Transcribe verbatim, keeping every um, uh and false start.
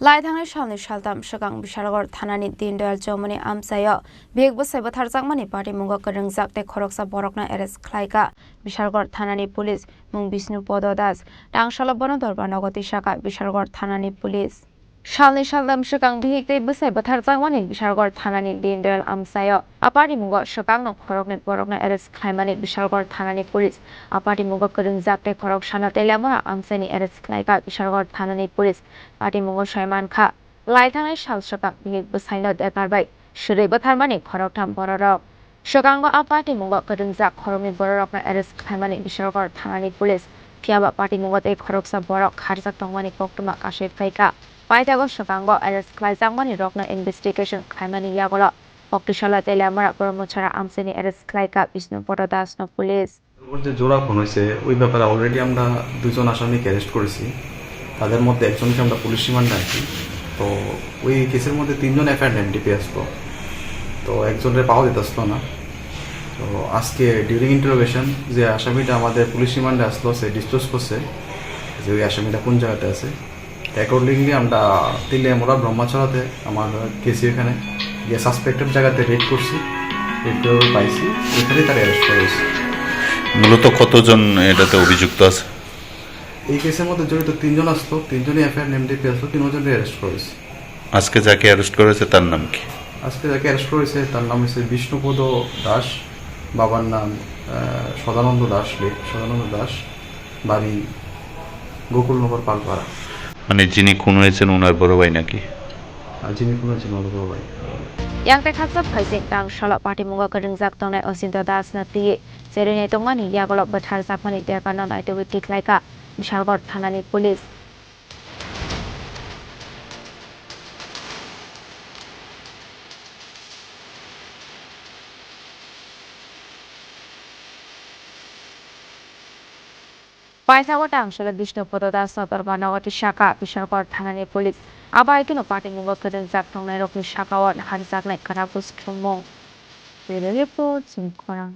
Lai thangnai salni saltham swkang Bishalgarh thanani Dindayal Chowmani amchaio bihik bwsai bwtharjakmani patimungo kwrwngjak tei khoroksa borokno arrest khlaikha Bishalgarh thanani police, mung Bishnu Podo Das. Tangsalo bono dorbar nogo tisakha Bishalgarh thanani police. Salni saltham swkang bihik tei bwsai bwtharjakmani Bishalgarh thanani Dindayal amchaio a patimungo swkangno khoroknwi borokno arrest khlaimani Bishalgarh thanani police. A patimungo kwrwngjak tei khoroksano Teliamura amchaini arrest khlaikha Bishalgarh thanani police. Patimungo saimankha, lai thangnai sal swkang bihik bwsaino dekar bai swrwi bwtharmani khoroktham bororok. Swkango a patimungo kwrwngjak khoroknwi bororokno arrest khlaimani Bishalgarh thanani police. Phiyaba patimungo tei khoroksa borok kharjak tongmani koktwma kasui phaikha. Paithago swkango arrest khlaijakmani rokno investigation khlaimani yagulo Koktisala Teliamura Boromachara amchaini arrest khlaikha Bishnu Podo Dasno police. ওর যে জোড়া খুন হয়েছে, ওই ব্যাপারে already আমরা দুজন আসামিকে অ্যারেস্ট করেছি। তাদের মধ্যে একজনকে আমরা পুলিশ রিমান্ডে আনছি। তো ওই কেসের মধ্যে তিনজন এফআইআর নেম ডিপি আসতো, তো একজনরে পাওয়া যেত আসতো না। তো আজকে ডিউরিং ইন্টারোগেশন যে আসামিটা আমাদের পুলিশ রিমান্ডে আসলো, সে ডিসক্লোজ করছে যে ওই আসামিটা কোন জায়গাতে আছে। অ্যাকর্ডিংলি আমরা তিলিয়ামুড়া ব্রহ্মাছড়াতে আমার কেসি ওখানে গিয়ে সাসপেক্টেড জায়গাতে রেড করছি, রেড করে পাইছি, ওখানেই তার অ্যারেস্ট করা হয়েছে। মূলত কতজন এটাতে অভিযুক্ত আছে? এই কেসের মধ্যে জড়িত তিনজন আসতো, তিনজনই এফআইআর নেম ডিপি আসতো, তিনজনই অ্যারেস্ট করা হয়েছে। আজকে যাকে অ্যারেস্ট করা হয়েছে তার নাম কি? আজকে যাকে অ্যারেস্ট করা হয়েছে তার নাম হচ্ছে বিষ্ণুপদ দাস, বাবার নাম আহ, সদানন্দ দাস, লেট সদানন্দ দাস, বাড়ি গোকুলনগর পালপাড়া। মানে যিনি খুন হয়েছেন ওনার বড় ভাই নাকি? আর যিনি খুন হয়েছেন ওনার বড় ভাই। Yang tei khakchap phaising tang salo patimungo kwrwngjak tongnai Osinto Das no twi cherwi nai tongmani yagulo bwtharjakmani derkano naitugwi tikhlaikha Bishalgarh thanani police. Paithago tang salo Bishnu Podo Das no dorbar nogo tisakha Bishalgarh thanani police. Abo hai kheno patimungo kwrwngjak tongnairokni sakao naharjaknai kwrak bwswk thwngmung. Bureau report, Chini Khorang.